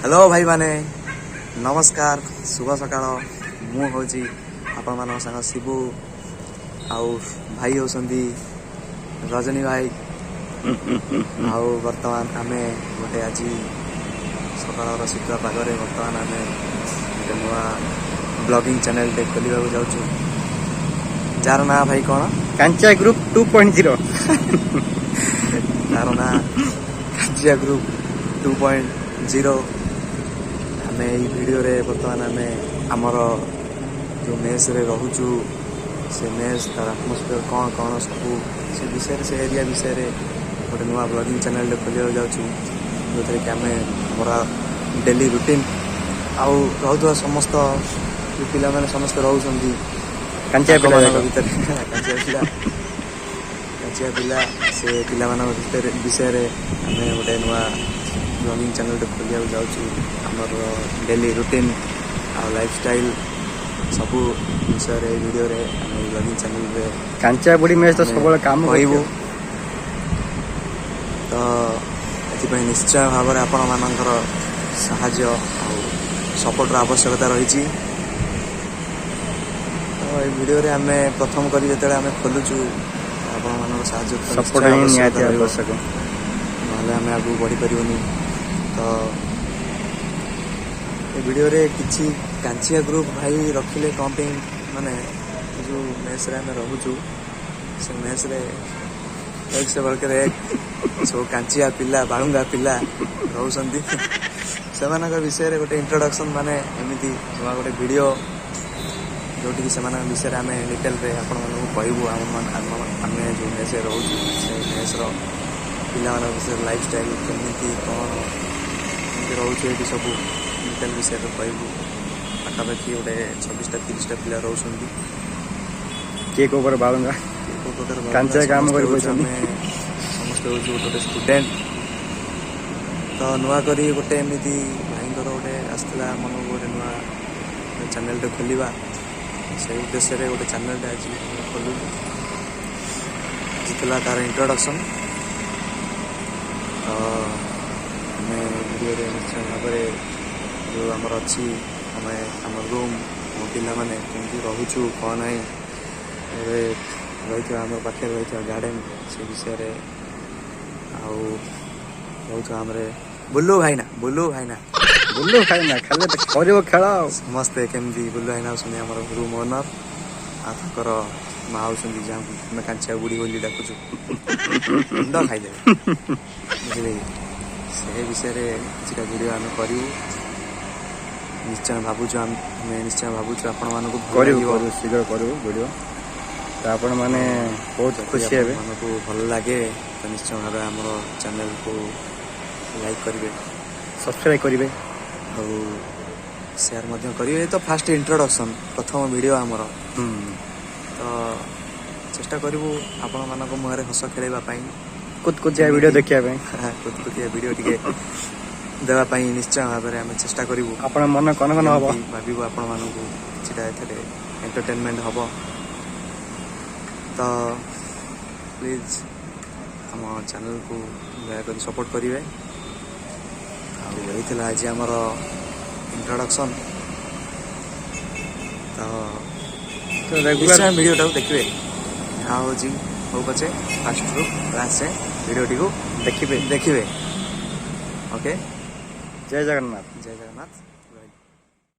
Hello ଭାଇମାନେ, ନମସ୍କାର, ଶୁଭ ସକାଳ। ମୁଁ ହେଉଛି ଆପଣମାନଙ୍କ ସାଙ୍ଗ ଶିବୁ ଆଉ ଭାଇ ହେଉଛନ୍ତି ରଜନୀ ଭାଇ। ଆଉ ବର୍ତ୍ତମାନ ଆମେ ଗୋଟେ ଆଜି ସକାଳର ଶୀତୁଆ ପାଗରେ ବର୍ତ୍ତମାନ ଆମେ ଗୋଟେ ନୂଆ ବ୍ଲଗିଂ ଚ୍ୟାନେଲଟେ ଖୋଲିବାକୁ ଯାଉଛୁ, ଯାହାର ନାଁ ଭାଇ କ'ଣ? କାଞ୍ଚା ଗ୍ରୁପ 2.0। ତାର ନାଁ କାଞ୍ଚିଆ ଗ୍ରୁପ 2.0। ଆମେ ଏଇ ଭିଡ଼ିଓରେ ବର୍ତ୍ତମାନ ଆମେ ଆମର ଯେଉଁ ମେସ୍ରେ ରହୁଛୁ, ସେ ମେସ୍, ତାର ଆଟମୋସ୍ଫିୟର କ'ଣ କ'ଣ ସବୁ, ସେ ବିଷୟରେ, ସେ ଏରିଆ ବିଷୟରେ ଗୋଟେ ନୂଆ ବ୍ଲଗିଂ ଚ୍ୟାନେଲଟେ ଖୋଲିବାକୁ ଯାଉଛୁ, ଯେଉଁଥିରେ କି ଆମେ ଆମର ଡେଲି ରୁଟିନ୍ ଆଉ ରହୁଥିବା ସମସ୍ତ ଯେଉଁ ପିଲାମାନେ ସମସ୍ତେ ରହୁଛନ୍ତି କାଞ୍ଚିଆ ପିଲା ତାଙ୍କମାନଙ୍କ ଯାକ। ଭିତରେ କାଞ୍ଚିଆ ପିଲା, କାଞ୍ଚିଆ ପିଲା, ସେ ପିଲାମାନଙ୍କ ଭିତରେ ବିଷୟରେ ଆମେ ଗୋଟେ ନୂଆ ବ୍ଲଗିଂ ଚ୍ୟାନେଲଟେ ଖୋଲିବାକୁ ଯାଉଛୁ। ଆମର ଡେଲି ରୁଟିନ୍ ଆଉ ଲାଇଫଷ୍ଟାଇଲ୍ ସବୁ ବିଷୟରେ ଏଇ ଭିଡ଼ିଓରେ ଆମେ ଏଇ ବ୍ଲଗିଂ ଚ୍ୟାନେଲରେ କାଞ୍ଚିଆ ବୁଢୀ ମେସ୍ ତ ଆମେ ସବୁବେଳେ କାମ କହିବୁ। କରୁଛି। ତ ଏଥିପାଇଁ ନିଶ୍ଚୟ ଭାବରେ ଆପଣମାନଙ୍କର ସାହାଯ୍ୟ ଆଉ ସପୋର୍ଟର ଆବଶ୍ୟକତା ରହିଛି। ତ ଏଇ ଭିଡ଼ିଓରେ ଆମେ ପ୍ରଥମ କରି ଯେତେବେଳେ ଆମେ ଖୋଲୁଛୁ, ଆପଣମାନଙ୍କ ସାହାଯ୍ୟ ତ ସପୋର୍ଟ ନିଶ୍ଚୟ ହିଁ ନିହାତି ଆବଶ୍ୟକତା ରହିବ। ଆବଶ୍ୟକ। ନହେଲେ ଆମେ ଆଗକୁ ବଢ଼ିପାରିବୁନି। ତ ଏ ଭିଡ଼ିଓରେ କିଛି କାଞ୍ଚିଆ ଗ୍ରୁପ ଭାଇ ରଖିଲେ କ'ଣ ପାଇଁ, ମାନେ ଏ ଯେଉଁ ମେସ୍ରେ ଆମେ ରହୁଛୁ, ସେ ମେସ୍ରେ ଏକ ସେ ବଳକରେ ଏକ ସବୁ କାଞ୍ଚିଆ ପିଲା, ବାଳୁଙ୍ଗା ପିଲା ରହୁଛନ୍ତି। ସେମାନଙ୍କ ବିଷୟରେ ଗୋଟେ ଇଣ୍ଟ୍ରୋଡକ୍ସନ୍, ମାନେ ଏମିତି ନୂଆ ଗୋଟେ ଭିଡ଼ିଓ ଯେଉଁଠିକି ସେମାନଙ୍କ ବିଷୟରେ ଆମେ ଡିଟେଲରେ ଆପଣମାନଙ୍କୁ କହିବୁ। ଆମେ ଯେଉଁ ମେସ୍ରେ ରହୁଛୁ, ସେ ମେସ୍ର ପିଲାମାନଙ୍କ ବିଷୟରେ, ଲାଇଫଷ୍ଟାଇଲ୍ କେମିତି କ'ଣ, କେମିତି ରହୁଛୁ ଏଇଠି, ସବୁ ଡିଟେଲ ବିଷୟରେ କହିବୁ। ପାଖାପାଖି ଗୋଟେ 26ଟା 30ଟା ପିଲା ରହୁଛନ୍ତି। କିଏ କୋଉ ଉପରେ ବାଳୁଙ୍ଗା। କିଏ କୋଉ ପ୍ରକାର ବାଳୁଙ୍ଗା, କାଞ୍ଚିଆ କାମ ସମସ୍ତେ କରି ହେଉଛୁ ବସିଛନ୍ତି। ଆମେ ସମସ୍ତେ ହେଉଛୁ ଗୋଟେ ଗୋଟେ ଷ୍ଟୁଡେଣ୍ଟ। ତ ନୂଆ କରି ଗୋଟେ ଏମିତି ଭାଇଙ୍କର ଗୋଟେ ଆସିଥିଲା ମନକୁ, ଗୋଟେ ନୂଆ ଚ୍ୟାନେଲଟେ ଖୋଲିବା। ସେଇ ଉଦ୍ଦେଶ୍ୟରେ ଗୋଟେ ଚ୍ୟାନେଲଟେ ଆଜି ଆମେ ଖୋଲୁଛୁ। ଆଜି ଥିଲା ତାର ଇଣ୍ଟ୍ରୋଡକ୍ସନ୍। ତ ଆମେ ଭିଡ଼ିଓରେ ନିଶ୍ଚୟ ଭାବରେ ଯେଉଁ ଆମର ଅଛି, ଆମେ ଆମ ରୁମ୍, ଆମ ପିଲାମାନେ କେମିତି ରହୁଛୁ କ'ଣ ନାହିଁ, ଏବେ ରହିଥିବା ଆମ ପାଖରେ ରହିଥିବା ଗାର୍ଡ଼େନ୍, ସେ ବିଷୟରେ, ଆଉ ରହୁଥିବା ଆମର ବୁଲୁ ଭାଇନା, ବୁଲୁ ଭାଇନା। ବୁଲୁ ଭାଇନା ଖାଲି ତ କରିବ ଖେଳ ଆଉ। ସମସ୍ତେ କେମିତି, ବୁଲୁ ଭାଇନା ହେଉଛନ୍ତି ଆମର ରୁମ୍ ଓନର୍ ଆଉ ତାଙ୍କର ମା ହେଉଛନ୍ତି, ଯାହାକୁ ଆମେ କାଞ୍ଚିଆ ବୁଢ଼ୀ ବୋଲି ଡାକୁଛୁ, ମୁଣ୍ଡ ଖାଇଦେବେ, ବୁଝିଲେ କି? ସେ ବିଷୟରେ କିଛିଟା ଭିଡ଼ିଓ ଆମେ କରିବୁ। ନିଶ୍ଚୟ ଭାବୁଛୁ, ଆମେ ନିଶ୍ଚୟ ଭାବୁଛୁ ଆପଣମାନଙ୍କୁ ଭଲ କରିବୁ। ଲାଗିବ। କରିବୁ, ଶୀଘ୍ର କରିବୁ ଭିଡ଼ିଓ। ତ ଆପଣମାନେ ବହୁତ ଯଦି ଖୁସି ହେବେ। ଆପଣମାନଙ୍କୁ ଭଲ ଲାଗେ ତ ନିଶ୍ଚୟ ଭାବେ ଆମର ଚ୍ୟାନେଲକୁ ଲାଇକ୍ କରିବେ, ସବସ୍କ୍ରାଇବ କରିବେ। ଆଉ ସେୟାର ମଧ୍ୟ କରିବେ। ତ ଫାଷ୍ଟ ଇଣ୍ଟ୍ରୋଡକ୍ସନ୍, ପ୍ରଥମ ଭିଡ଼ିଓ ଆମର। ତ ଚେଷ୍ଟା କରିବୁ ଆପଣମାନଙ୍କ ମୁହଁରେ ହସ ଖେଳାଇବା ପାଇଁ। କୁତକୁତିଆ ଭିଡ଼ିଓ ଦେଖିବା ପାଇଁ। କୁତକୁତିଆ ଭିଡ଼ିଓ ଟିକେ ଦେବା ପାଇଁ ନିଶ୍ଚୟ ଭାବରେ ଆମେ ଚେଷ୍ଟା କରିବୁ। ଆପଣ ମନ କନ କନ ହବ। କେମିତି ଭାବିବୁ ଆପଣମାନଙ୍କୁ କିଛିଟା ଏଥିରେ ଏଣ୍ଟରଟେନମେଣ୍ଟ ହବ। ତ ପ୍ଲିଜ୍ ଆମ ଚ୍ୟାନେଲକୁ ଦୟାକରି ସପୋର୍ଟ କରିବେ। ଆଉ ଏଇ ଥିଲା ଆଜି ଆମର ଇଣ୍ଟ୍ରୋଡକ୍ସନ୍। ତ ତ ରେଗୁଲାର ନିଶ୍ଚୟ ଭିଡ଼ିଓଟାକୁ ଦେଖିବେ। ଯାହା ହେଉଛି ହଉ ପଛେ, ଫାଷ୍ଟରୁ ଲାଷ୍ଟ ଯାଏଁ ଭିଡ଼ିଓଟିକୁ ଦେଖିବେ। ଦେଖିବେ। ଓକେ। ଜୟ ଜଗନ୍ନାଥ। ଜୟ ଜଗନ୍ନାଥ, ରହିଲି।